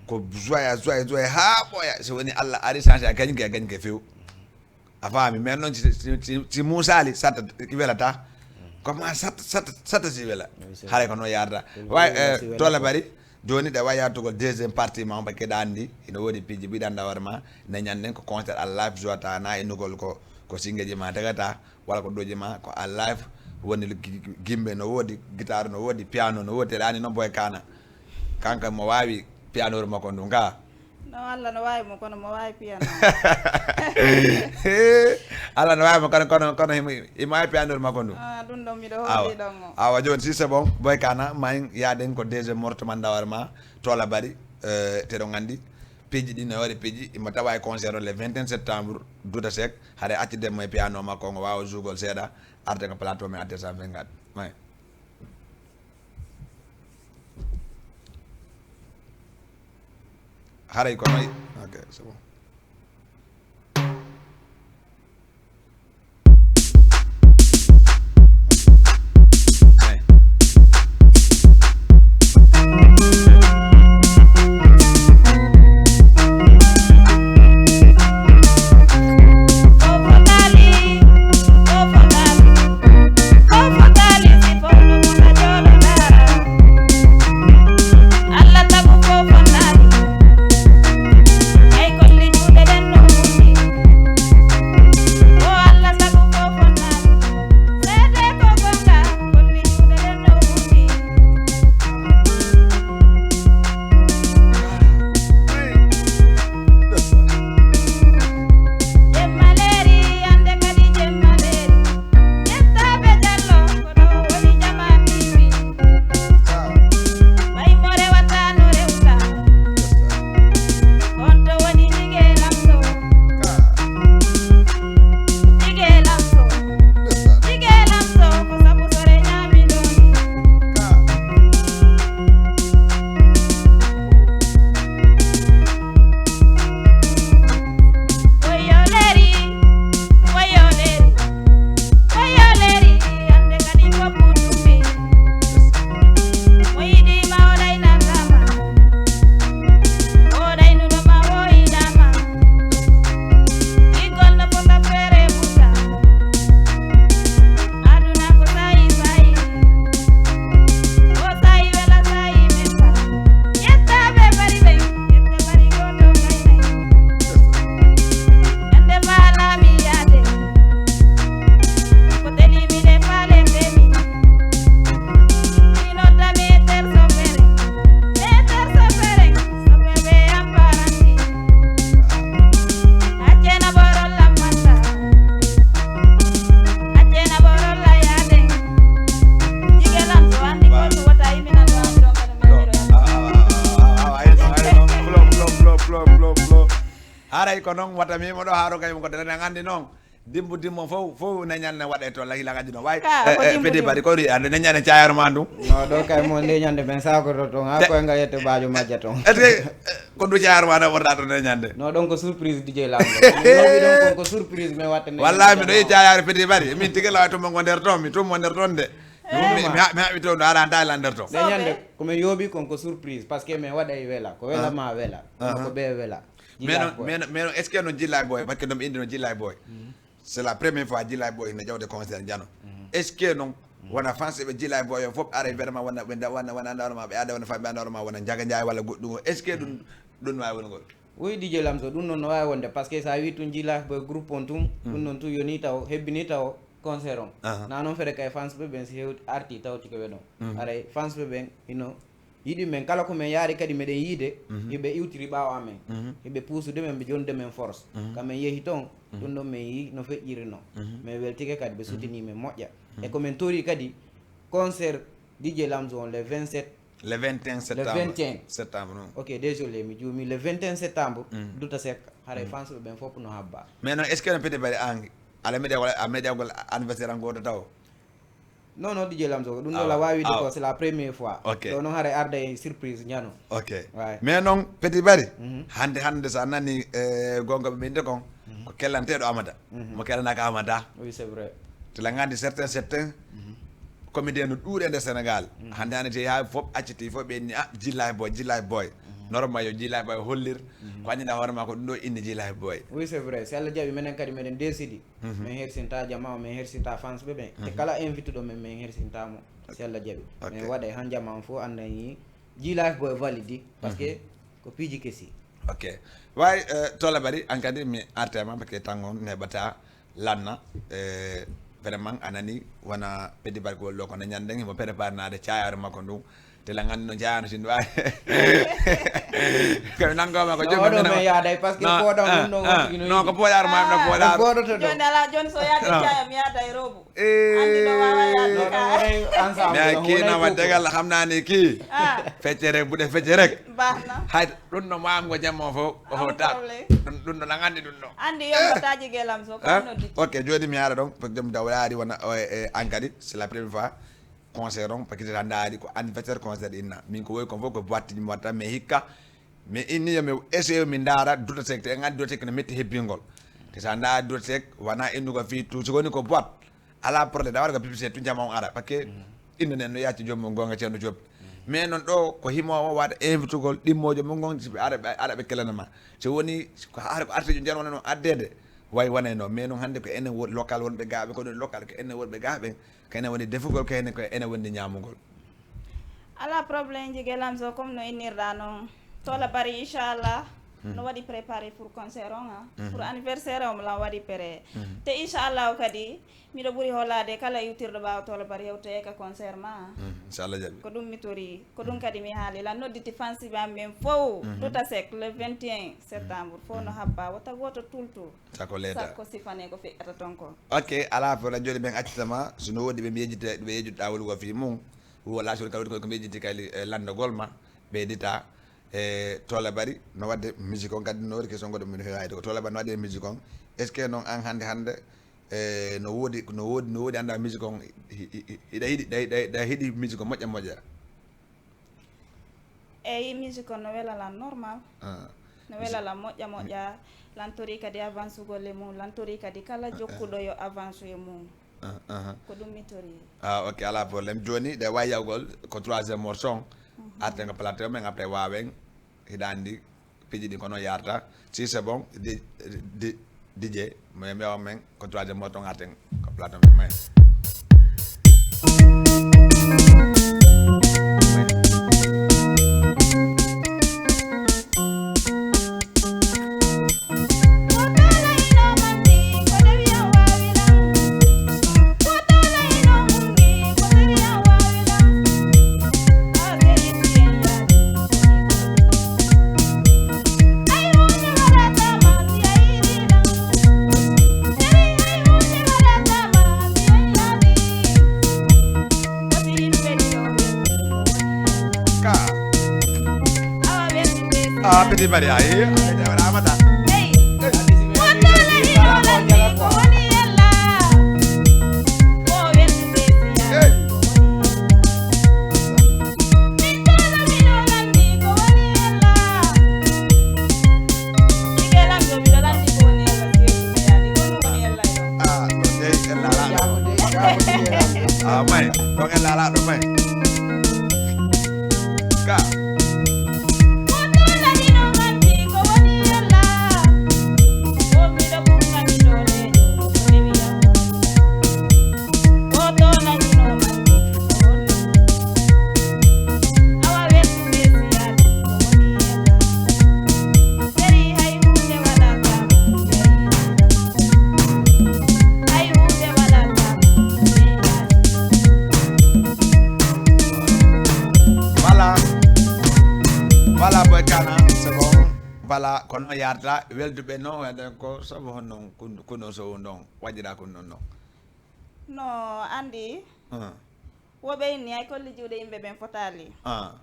Ko joie, joie, joie, haa ɓooya. So woni Allah ari chance, a gañi ke, a gañi ke few. A faami, mais noon si, si, si, si muusaali, satta ki welata. Ko ma satta, satta, satta si wela. Haray ko noon yarata. Way, eh, Tola Bari, jooni ɗe wayi yattugol deuxième partie ma on, parce que ɗa anndi, ina woodi piiji mbiɗa annda hoore ma, ne ñanden ko concert à live jouata na e nugol ko, ko singeji ma tagata, walla ko ɗoji ma, ko à live, woni gi-, gi-, gimbe no woodi, guitare no woodi, piano no woodi, ɗa anndi noon Boy Kana. Kanko mo waawi piano makko ndun ka. No, Allah no waawi mo, kono mo waawi piano. Allah no waawi mo, kono, kono, kono himo, himo waawi piano makko ndun. Ah, ɗum ɗon miɗo hooli ɗon o. Awa, jooni, si c'est bon, Boy Kana, ma en yaaden ko deuxième morceau man dawar ma, Tola Bari, eh, te ɗon anndi, piiji ɗi no waɗi piiji, imo tawa e concert o le vingt et un septembre, Douta Seck, haɗa accide mo e piano makko, ngo waawa jugol seeɗa, arde ko plateau men, arde cent vingt-quatre. Ouais. Haray ko noy? Ok, c'est bon. Aray ko noon wata mi mo ɗo haaro kay mo ko dana anndi noon. Dimbo dimbo fof fof ne ñande waɗa e to lahi lagaji no wawi. Ka, eh, ko eh, dimbo pedi dimbo. Bari ko ri ande ne ñande cayar ma ɗum. No ɗo kay mo nde ñande men sako to ton ha ko nga yette bajo majja ton. Ete ko du cayar ma na worda to ne ñande. No ɗon ko surprise D J Lamdo. Ɗon ko surprise me watte ne. Wallahi mi ɗo yi cayar pedi bari min tigi lawa to mo nder to mi to mo nder ton de. Mi mi mi haɓi to ɗo ara anta la nder to. Ne ñande ko men yobi kon ko surprise parce que men waɗa e wela ko wela ma wela. Ko ɓe wela. Mais non, mais non, mais non, est-ce que non Jillay Boy, parce que non ɓe indi non Jillay Boy. C'est la première fois Jillay Boy ne jawde concert jano. Est-ce que non wona fans ɓe Jillay Boy o fof ara vraiment wona wona wona wona ndawroma ɓe ada wona famɓe ndawroma wona Njaga Njaay walla goɗɗum o est-ce que ɗum ɗum wawi woni ngol? Oui, D J Lamso ɗum noon no wawi wonde parce que sa wi tun Jillay Boy groupe on tun ɗum noon tun yoni taw hebbini taw concert on. Na noon fere kay fans ɓe ɓen si hewti arti tawti ko ɓe ɗon aray fans ɓe ɓen ino yiɗi men kala ko men yaari kadi meɗen yiide hiɓe iwtiri ɓaawo amen hiɓe puusude men ɓe jonnude men force ka men yehi toon ɗum ɗon men yii no feƴƴirino. Men weltike kadi ɓe sutini men moƴƴa e ko men tori kadi concert D J Lamzo on le vingt-sept le vingt et un le septembre vingt et un septembre non. Ok, désolé mi juumi le vingt et un septembre duta sek haray fansuɓe ɓen fof no habba. Mais non est ce que no pete bari an ala meɗiagol a meɗiagol anniversaire an goto taw? Non non, D J Lamzo ko ɗum ɗo la wawi de ko c'est la première fois. Ok. Ɗo noon haray arda e surprise ñano. Ok. Mais noon Petit Bari hannde hannde so a nani e gonga ɓe ɓinde kon ko kellanteɗo Amada mo kellanaka Amada. Oui, c'est vrai. Tila ngandi certains certains comité no ɗuuɗe nder Sénégal hannde hannde te yaha fof acciti fof ɓe inni a Jillay Boy Jillay Boy normal yo Jillay Boy hollir ko anndina hoore ma ko ɗum ɗo inni Jillay Boy. Oui, c'est vrai, si Allah jaɓi menen kadi meɗen desidi. Min hersinta jama o min hersinta fans ɓe ɓen e kala invite ɗo men min hersinta mo si Allah jaɓi. Min waɗay han jama on fof andayi G-Life Boy validi parce que ko piiji kesi. Ok. Way tola bari an kadi mi artema parce que tango neɓata lanna vraiment a nani wona peddi barkewol ɗo kono ñanden himo préparé naade cayare makko ndu. Tela ngandi no jayano si ndu ay. Kono nangoma ko jomi oɗo men yaada parce que poɗam ɗum ɗon wonti no ko poɗar ma no poɗar poɗoto ɗo. Joni ala joni so yaade jaya mi yaada e robo. Andi no wawa yaade ka. Mi ay kina wadde gal xam naa ni kii fecce rek bu dee fecce rek. Baxna. Hay ɗum no mango jammo fo o hota ɗum ɗum no nangandi ɗum ɗo. Andi yombataji gelam so ko noddi. Ok, joni mi ara ɗon parce que jomi dawlaari wona an kadi c'est la première fois. Concert on paquet a ndaari ko anniversaire concert inna min ko woy kon fof ko boitte ji mi watta mais hikka mi inni yo mi essaye mi ndaara duta sek te en anndi duta sek no metti hebbingol te sa ndaara duta sek wona innugo fii tout so woni ko boîte ala problème a waɗa ko publicité tun jama on ara parce que inna nen no yacci joom mum gonga ceerno job mais noon ɗo ko himowo waɗa invitugol ɗimmojo mum gon siɓe ara ɓe ara ɓe kelana ma so woni ko ara ko artijo jan wona noon addede way wonay noon mais noon hannde ko enen woni local wonɓe gaaɓe ko ɗum local ko enen wonɓe gaaɓe Kene woni defugol kene ko ene woni ñamugol. Ala problème jige lamso comme no innirɗa noon tola bari inchallah no waɗi préparé pour concert on ha pour anniversaire on lan waɗi pere te inchallah kadi miɗo ɓuri holade kala iwtirɗo ɓawa tola bari hewtoye ka concert ma inchallah jaɓi ko ɗum mi tori ko ɗum kadi mi haali lan nodditi fansiɓe am ɓen fow duta sec le vingt et un septembre fof no habba wota goto tultu Sako leeta. Sakko sifane ko feƴƴata toon ko. Ok, alaa fof, joni ɓen accitama, so no woodi ɓe mi yejjita, ɓe yejjuɗa wolugo fii mum, wala so kawri ko mi yejjiti kay lanndagol ma, ɓeydita e tola bari, no waɗde musique on, kadi no waɗi question goɗɗo min heewayde ko tola bari no waɗde musique on, est ce que noon an hannde hannde e no woodi no woodi no woodi annda musique on hiɗa hiɗi ɗa hiɗi musique on moƴƴa moƴƴa. Eyi, musique on no wela lan normal. No wela lan moƴƴa moƴƴa. Lan tori kadi avance golle mum, lan tori kadi kala jokkuɗo yo avance e mum. Ko ɗum mi tori. Ah, ok, ala problème. Joni ɗe wawi yawgol ko troisième morceau on. Arten ko plateau men après wawen hiɗa andi. Piiji ɗi kono yarta si c'est bon di di dj mo yemi o men ko troisième mo ton aten ko platon men may Ah, petit bari ayi, ramata. Voilà, boy kana, c'est bon. Voilà, kono yarta welduɓe no, eden ko sabu honno kun- kuno so non waɗira kun non non. No, anndi, Ah, woɓe inni ay kolli juuɗe yimɓe ɓen fotaali. ah,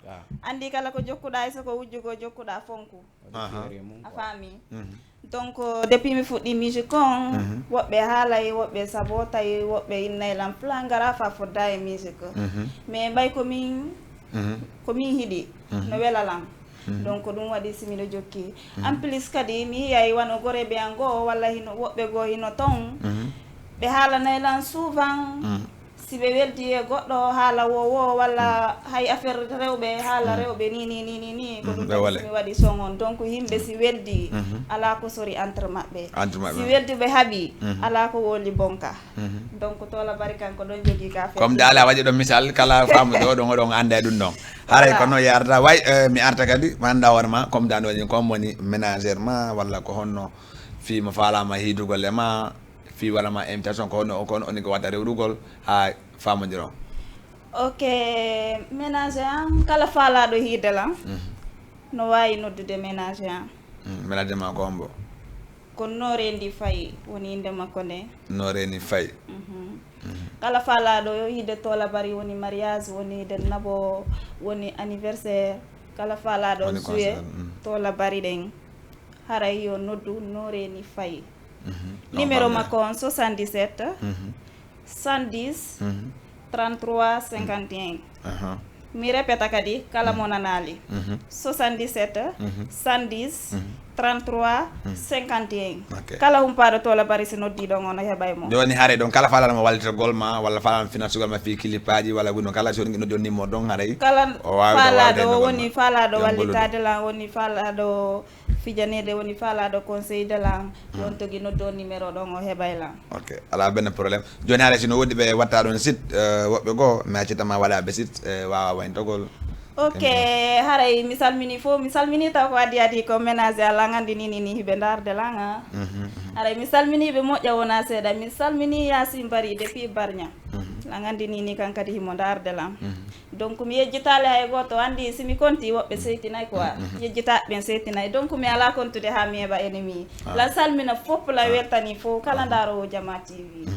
Anndi kala ko jokkuɗa, ay so ko wujjugo jokkuɗa fonku. Aha. A faami. Mhm. Donc, depuis mi fuɗɗi musique on, Mhm. Woɓɓe haalay, woɓɓe sabotay, woɓɓe innay lan plan ngara fa fodda e musique. Mhm. Mais mbay ko min Mhm. ko min hiɗi Mhm. no wela lan. Mhm. Donc ɗum waɗi si miɗo jokki. En plus kadi mi yiyay wano goreɓe an goo walla hino woɓɓe goo hino ton. Mhm. Ɓe haalanay lan souvent. Mhm. Si ɓe weldi e goɗɗo haala wo wo walla hay affaire rewɓe haala rewɓe ni ni ni ni ni ko Mhm, ɗum ɓe tagi wale. Si mi waɗi son on. Donc yimɓe si weldi Mhm. Alaa ko sori entre maɓɓe. Entre maɓɓe. Si weldi ɓe haɓi Mhm. Alaa ko woli bonka. Mhm. Donc Tola Bari kanko ɗon jogii ka feere. Comme daala waɗi ɗo misal kala faamuɗo ɗo oɗon annda e ɗum ɗon. Haray ko noon yarata way. Eh, mi arta kadi mi annda hoore ma comme dano waɗi comme woni ménagère ma walla ko honno fii mo faalama hiidugol e ma fii waɗama invitation ko honno ko honno oni ko watta rewrugol ha faamodiron. Ok, ménagère am kala faalaɗo hiide lan no waawi noddude ménagère am. Mm, ménagère ma ko hombo? Ko Norendi Faye woni innde makko nde. Norendi Faye. Mhm. Kala faalaɗo hiide Tola Bari woni mariage woni hiide nabo woni anniversaire kala faalaɗo on Woni suye concert, mm. Tola Bari ɗen haray yo noddu Norendi Faye. Mhm. Numéro Non, makko on soixante-dix-sept Mhm. cent dix Mhm. trente-trois cinquante et un. Aha. Mi répéta kadi kala mo nanaali. Mhm. Soixante-dix-sept Mhm. cent dix Mhm. trente-trois cinquante et un. Ok. Kala humpaaɗo Tola Bari si noddi ɗon on o heɓay mo. Joni haray ɗon kala faalaɗo mo wallitagol ma walla faalaɗo finansugol ma fii kilippaaji walla wino kala so woni noddi on numéro ɗon haray. Kala O waawi ɗo faalaɗo wallitagol ma. woni faalaɗo Yo wallitaade lan woni faalaɗo fijaneede woni faalaɗo conseil de lan. Yon togi noddi on numéro ɗon o heɓay lan. Ok, alaa benn problème. Joni haray sino woodi ɓe watta ɗon site eh, woɓɓe goo mi accitama waɗaɓe site eh, waawa wayntogol. Ok, haray mi salmini fof mi salmini taw ko addi addi ko ménage Allah ngandi ni ni ni hiɓe ndaarde lan a. Haray mi salmini ɓe moƴƴa wona seeɗa mi salmini Yasin Bari depuis Barña. Lan ngandi ni ni kan kadi himo ndaarde lan. Donc mi yejjitaali hay gooto anndi si mi konti woɓɓe seytinay quoi. Yejjitaaɓe ɓen seytinay donc mi alaa kontude haa mi heɓa ennemi. La salmina fof la weltani fof kala ndaaroowo Jama T V.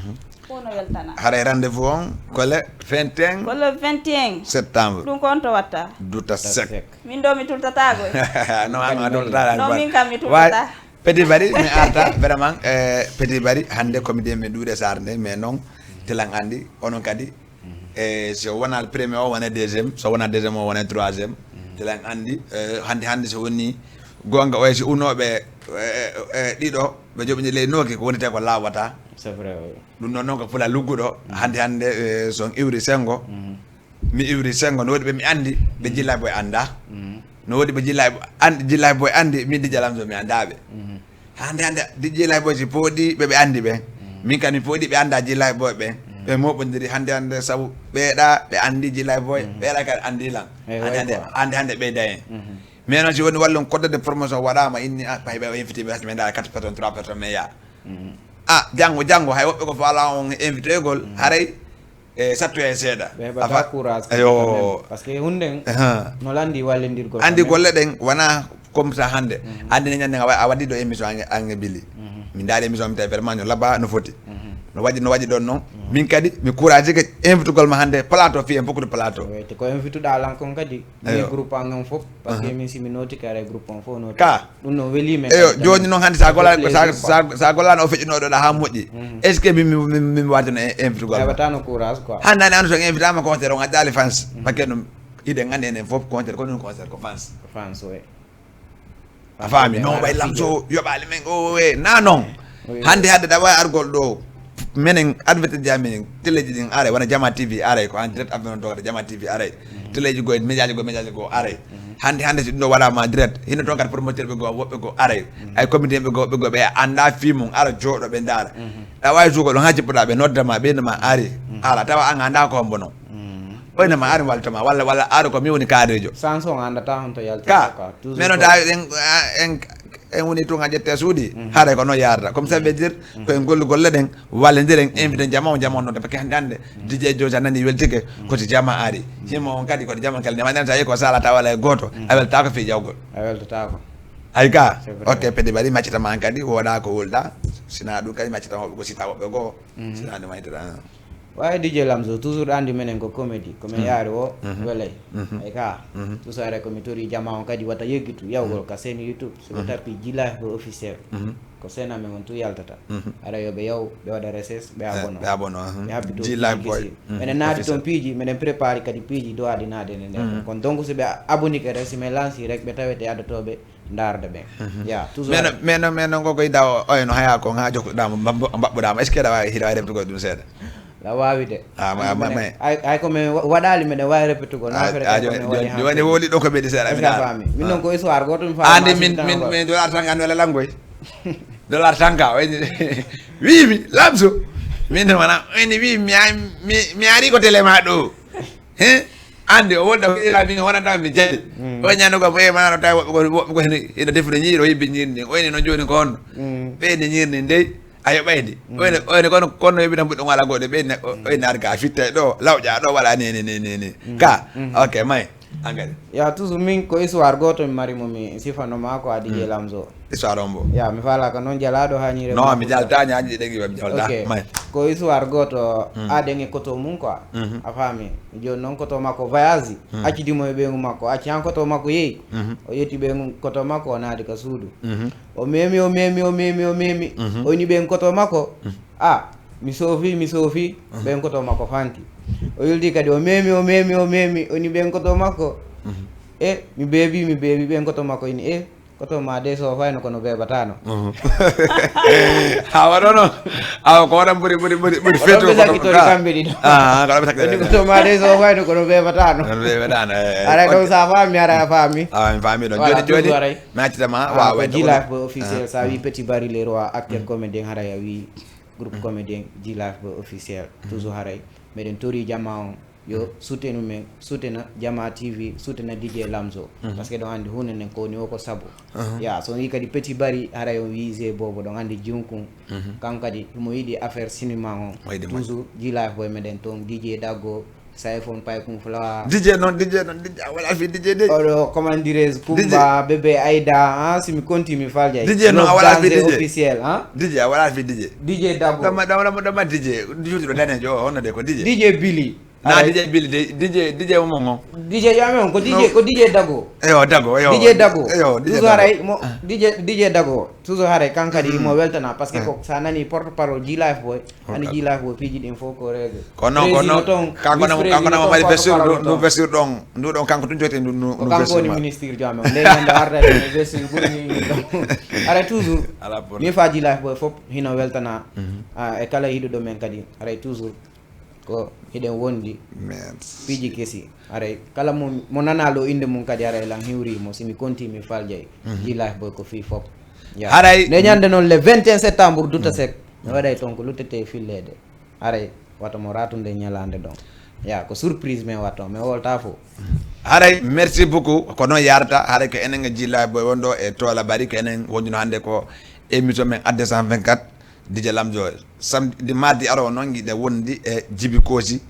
Fof no weltana. Haray rendez-vous on ko le vingt et un Ko le vingt et un. Septembre. Ɗum ko on to watta. Duta sec. Min ɗo mi tultataako. Non, an a tultata. Non, min kam mi tultata. Petit Bari mi arta vraiment eh, Petit Bari hannde comité mi ɗuuɗe sarde mais noon telan anndi onon kadi e so wona premier o wona deuxième so wona deuxième o wona troisième telan anndi eh, hannde hannde so woni goonga oya si unooɓe eh, eh, ɗiɗo ɓe joɓini ley nooki ko wonite ko laawata. C'est vrai. Ɗum noon noon ko pula lugguɗo hannde hannde eh, so on iwri senngo mi iwri senngo no woodi ɓe mi anndi ɓe jillaaɓe boy annda. No woodi ɓe jillaaɓe anndi jillaaɓe boy anndi min dijalam so mi annda ɓe. Hannde hannde diƴƴi lay boy si pooɗi ɓe ɓe anndi ɓe min kadi mi pooɗi ɓe annda jillay boy ɓe ɓe moɓodiri hannde hannde sabu ɓeeɗa ɓe anndi jillay boy ɓeeɗa kadi anndi lan. Hannde hannde ɓeyda en. Mais noon si woni wallum kodde de promotion waɗama inni a pay ɓe o invité ɓe hasi men dara quatre personnes trois personnes mais ya a janngo janngo hay woɓɓe ko faala on invité gol haray e sattoya e seeɗa. Ɓe heɓata courage. Eyo. Parce que hunden Ahan. No lanndi wallindirgol Anndi quand même. Golle ɗen wona comme ça hannde anndi ne ñannde a waɗi ɗo émission ange ange bili min ndaari émission mi tawi vraiment no labba no foti no waɗi no waɗi ɗon noon min kadi mi courage ke invitugol ma hannde plateau fi en beaucoup de plateau. Weyte ko invituɗa lan kon kadi. Ni groupe an on fof. Parce que min si mi nootike ara groupe on fof nooti. Ka Ɗum no weli men. Eyo jooni noon hannde sa golla sa gollano o feƴƴunoɗo ɗa ha moƴƴi est ce que min min wartino invitugol ma? Heɓatano courage quoi. Hannde ani ano so invitama concert on a ƴaali fans paquet ɗum hiɗen anndi enen fof concert ko ɗum concert ko fans. Fans we. A faami non way lamso yoɓaali men o e na noon. Hannde hannde ɗa wawi argol ɗo menen advertise ja menen teleji ɗin aray wona Jama T V aray ko en direct avion dogata Jama T V aray teleji goo médiaji goo médiaji goo aray hannde hannde si ɗum ɗo waɗama direct hino toon kadi promoteur ɓe goo woɓɓe goo aray ay comité ɓe goo ɓe goo ɓe annda fii mum ara jooɗo ɓe ndaara ɗa wawi sugo ɗon ha jippoɗa ɓe noddama ɓeynuma ari ala tawa an annda ko hombo noon. Oynama ari wallitoma walla walla ara ko mi woni kaarijo. Sans on anndata honto Ka yaltata quoi. Toujours mais noon ko- tawi en en en woni tun a ƴette suuɗi, haray ko noon yaarata. Comme ça veut dire, ko en gollu golle ɗen, wallindiren, invité jama o, jama o noon, parce que hannde, hannde, D J Joe sa nani weltike, ko si jama ari. Himo on kadi ko jama kala, nema nen sa yehi ko sala tawa wala e gooto, a weltaako fii jawgol. A weltataako. Ay ka, ok, pedi bari maccita ma kadi, woɗa ko wulɗa, sina ɗum kadi maccita woɓɓe ko sita woɓɓe goo, sina ɗum maytata. Wawi D J Lamzo, toujours ɗo andi menen ko comédie, ko men yaari o, welay. Ay ka, toujours are ko mi tori jama on kadi wata yeggitu, yawgol ka seen YouTube, so ɓe tapi G Life Boy Officiel, ko seen amen on tout yaltata. Ara yo ɓe yaw, ɓe waɗa recherche, ɓe abono. Ɓe abono, ɓe habbi to G Life Boy. Menen naati toon piiji, menen préparé kadi piiji do adi naade nde nder. Kono donc so ɓe abonike rek, si men lanci rek, ɓe tawete adotoɓe. Ndaarde ɓen. Ya, toujours. Mais no, mais no, mais no, ngo koy daw, oy, no haya ko, nga jokkuɗaama, mbaɓɓuɗaama. Est-ce que aɗa waawi, hiɗa waawi répétude ɗum seeɗa? La waawi de. Ah, ma, ma, ma. Ay, ay, ko men wa-, waɗaali meɗen waawi répétude ko, na affaire kay ko men waɗi han woni woli ɗo ko ɓeydi seeɗa, est-ce que a faami? Min noon ko histoire gooto mi faami. Andi min, min, min dollar tan kan wala langoy. Dollar tan ka, wayni, wiimi, Lamzo. Min noon wona, wayni wiimi, mi, mi, mi ari ko télé ma ɗo. He? Ande o wonda ko ila min wonanta mi jali. O ñano ko e mano tawi woɓɓe ko, woɓɓe ko hene ina defude ñiiri, o yibbi ñiiri ndi. O ene no joni ko honno? Ɓeyde ñiiri ndi ndey, a yoɓaydi. O ene, o ene kono, kono yoɓi tan mbuɗo wala goɗɗo ɓeyde, o ene arga a fitta ɗo, lawƴa ɗo wala ni, ni, ni, ni, ni. Ka, ok, may. Angadi. Ya, toujours min ko histoire goto mi mari mo mi sifano ma ko a D J Lamzo. Histoire on mbo. Ya, mi faalaka noon jalaaɗo haa ñiire. Non, mi jalta ñaaji ɗi ɗegi mi jalta. Ok. May. Ko histoire gooto aɗen e koto mum quoi. A faami. Jooni noon koto makko voyage. Accidi mo e ɓeyngu makko. Acci han koto makko yehi. O ƴetti ɓeyngu koto makko o naati ka suudu. O memi, o memi, o memi, o memi. O ini ɓeyngu koto makko. Ah, mi soofi, mi soofi. Ɓeyngu koto makko fanti. O yulti kadi o memi, o memi, o memi. O ini ɓeyngu koto makko. E, mi beebi, mi beebi. Ɓeyngu koto makko ini e. Koto ma de so fayno kono bebatano. Ha waɗono. Awa ko waɗan ɓuri, ɓuri, ɓuri, ɓuri feto ko sakitori kamɓe ɗiɗo. Ah, ko ɗon sakitori. Koto ma de so fayno kono bebatano. Bebatano. Ara ɗon sa faami, ara a faami. Ah, mi faami ɗon. Joni, joni. Mi accita ma. Wa, wa, G Life Boy Officiel, sa wi Petit Barry le roi acteur comédien, haray a wi groupe comédien G Life Boy Officiel. Toujours haray meɗen tori jama on. Yo soutenu men, soutena Jama T V, soutena D J Lamzo. Parce que ɗon andi hunde nden ko woni o ko sabu. Ya, so wi kadi Petit Barry, haray on wi Zé Bobo, ɗon andi Junkun. Kan kadi, himo yiɗi affaire cinéma on. Toujours, G Life Boy meɗen ton, D J Dago, Saifon Paykun Fla. D J non, D J non, D J, a wala fi D J de. Oɗo, comment dirais-je, Kumba, Bébé Aïda, ah, si mi konti mi faljay. D J non, a wala fi D J. Officiel, ah. D J, a wala fi D J. D J Dago. Dama, dama, dama, dama D J. Juuti ɗo danejo, honno de ko D J. D J Billy. Na D J Billy de, D J, D J mo mo. D J yo amen ko D J, ko D J Dago. Eyo, Dago, eyo. D J Dago. Eyo, D J Toujours Dago. Haray mo, D J, D J Dago. Toujours haray kan kadi mo weltana, parce que ko sa nani porte parole G Life Boy, ani G Life Boy piiji ɗin fof ko règle. Ko non, ko non. Kanko na, kanko na mo mari vestiaire ɗo, ɗo vestiaire ɗon, ndu ɗon kanko tun joti ndu, ndu, ko ndu kanko vestiaire woni ma. Ministre jo amen. Nde ñande arda e vestiaire ɓuri ni ɗum ɗon. Haray toujours. Ala problème. Mi fa G Life Boy fof hino weltana. Ah, e kala yiɗuɗo men kadi. Haray toujours. Ko hiɗen wondi piiji kesi. Aray, kala mo, mo nanalo innde mum kadi, aray, lan hiwri mo, si mi konti mi faljay. G Life Boy ko fii fop. Ya. Haray. Nde ñande noon le vingt et un septembre, duta sek. Mi waɗay toon ko luttete filleede. Aray, wata mo ratunde ñalaande ɗon. Ya, ko surprise men watta, mi wolta fof. Haray, merci beaucoup. Ko noon yarata. Haray ko enen e G Life Boy wonɗo e Toola Bari, ko enen wonduno hannde ko émission men Adde cent vingt-quatre. D J Lamzo, samedi, mardi aroowo noon, ngiɗen wondi e Jibi Koosi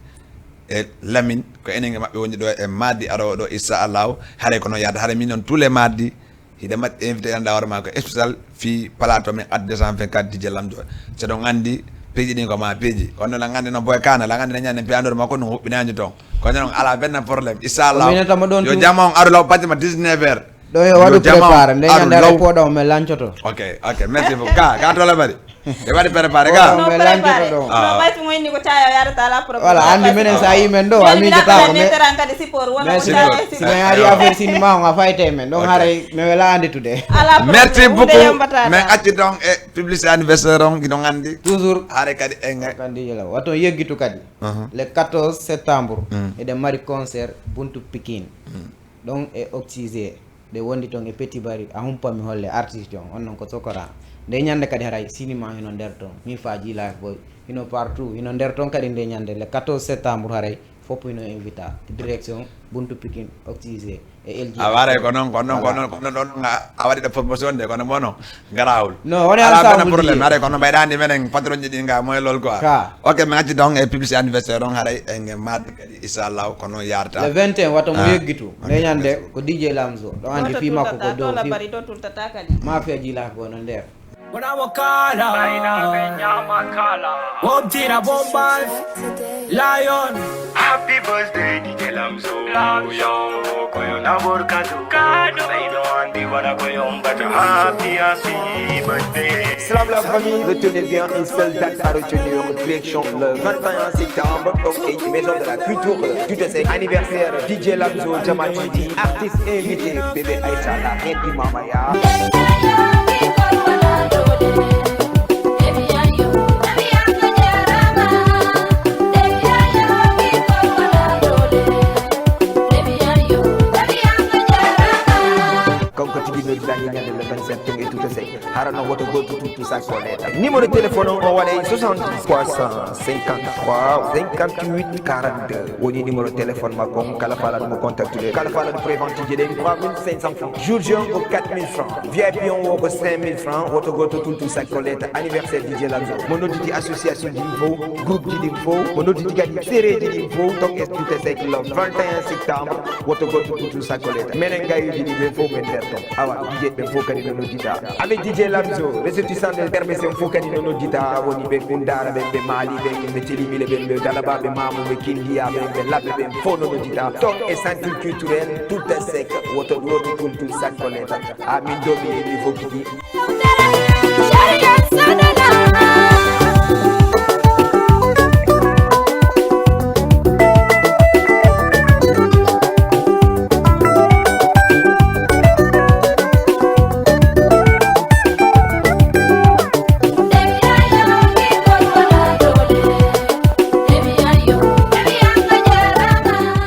e Lamine, ko enen e maɓɓe wondi ɗo e mardi aroowo ɗo, inchallahu. Haray ko noon yahata, haray min noon tous les mardis, hiɗen mbaɗi invité, annda hoore ma ko spécial fii plateau men Adde deux cent vingt-quatre D J Lamzo. So ɗon anndi piiji ɗin ko ma piiji. Kono noon anndi noon Boy Kana, la anndi no ñande piyanɗo makko no huɓɓinaani toon. Kono noon alaa benn problème, inchallahu. Yo jama on aru law, bajjama dix-neuf heures. Ɗo yo waɗu préparé, nde ñande aray poɗo on men lancoto. Ok, ok, merci beaucoup. Ka, ka Toola Bari. E waɗi préparé ka. Poɗo on men lancoto ɗo. No ɓayti mo inni ko caya yarata, ala problème. Voilà, anndi menen sa yi men ɗo, a miijata ko men. Merci beaucoup. Si men ari affaire cinéma on a fayte men. Ɗon haray men wela anditude. Merci beaucoup. Men acci ɗon e publicité anniversaire on, giɗon anndi. Toujours. Haray kadi en. Kandi yela. Wato yeggitu kadi. Le quatorze septembre, eɗen mari concert Buntu Pikine. Ɗon e Oxygène. Ɗe wondi toon e Petit Bari, a humpami holle artiste on, on noon ko Sokora. Nde ñande kadi haray sinima hino nder toon, mi fa G Life Boy, hino partout, hino nder toon kadi nde ñande le quatorze septembre haray, Fof ino invita. Direction Buntu Pikine, Oxygène e L G. A waray ko noon, ko noon, ko noon, ko noon, ɗon a waɗi ɗo promotion de, kono mono garawul. No, woni ala ensemble problème, haray kono mbayɗani menen patron ji ɗi nga moy lol quoi. Ka. Ok, mi acci donc e publicité anniversaire on haray e nge mardi kadi inchallah ko noon yarta. Le vingt et un wata mo yeggitu. Nde ñande ko D J Lamzo. Ɗo andi fi makko ko dow fi. Mafia ji la ko no nder. Wona mo kala. Bayna ɓe ñaama kala. Wobtina bombal. Lion. Happy birthday, D J Lamzo. Lamzo. Koyo nabor kado. Kado. They don't want the wara koyo mbata. Happy, happy birthday. Salam la famille, retenez bien une seule date à retenir. Direction le vingt et un septembre, donc, et maison de la culture, euh, tout à fait anniversaire, D J Lamzo, Jamal Madi, artiste invité, bébé Aïcha, la reine du Mamaya. Kanko tigi noddiɗaa ñande le vingt-sept tun e tout à fait. Hara no woto goto tuttu sakko leta. Numéro téléphone on o waɗay soixante-dix trois cent cinquante-trois cinquante-huit quarante-deux. Woni numéro téléphone makko on, kala fala ɗum o contactude. Kala fala ɗum prévente ji ɗen trois mille cinq cents francs. Jour J on ko quatre mille francs. V I P on wo ko cinq mille francs. Woto goto tuttu sakko leta. Anniversaire D J Lamzo. Mo nodditi association ji ɗin fof, groupe ji ɗin fof. Mo nodditi kadi série ji ɗin fof. Donc, est tout à fait le vingt et un septembre. Woto goto tuttu sakko leta. Menen gayuji ɗi ɓen fof men nder ton. Awa, D J ɓen fof kadi no noddita. Avec D J Lamzo, ressortissant de Hermès en fof kadi no noddita. Woni ɓe Kundara ɓen, ɓe Mali ɓen, ɓe Telimile ɓen, ɓe Dalaba, ɓe Mamu, ɓe Kindiya ɓen, ɓe Labbe ɓen fof no noddita. Ton e centre culturel, tout à sec, woto, woto tuttu sakko leta. Ha min do mi e niveau tigi.